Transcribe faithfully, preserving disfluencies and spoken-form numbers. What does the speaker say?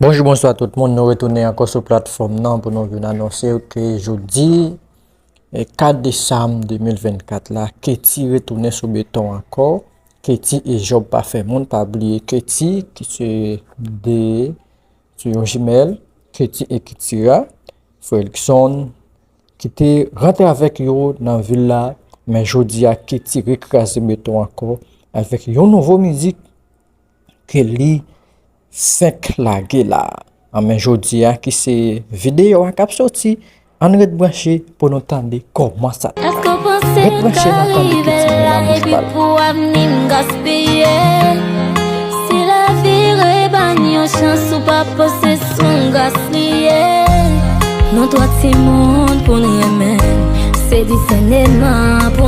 Bonjou, bonswa tout moun. Nou retounen ankò sou platfòm nan pou nou vin anonse ke jodi, eh, kat desanm de mil vennkat la, Katie retounen sou beton ankò. Katie e Job pa fè moun, pa bliye Katie ki se de, se yon jimèl, Katie e Kitira, frè Luckson, ki te rantre avèk yo nan vil la, men jodi a Katie rekraze beton ankò avèk yon nouvo mizik ke li fenk lage la. Anben jodi a ki se videyo a k ap soti, ann ret branche pou nou tande kòman sa t pral. Ret branche n ap tande Katie nan bouch pa l. Pou avni m gaspiye. Si lavi reban yon chans ou pa panse se yon gras li ye. Nou twa timoun pou n renmen, se disèneman pou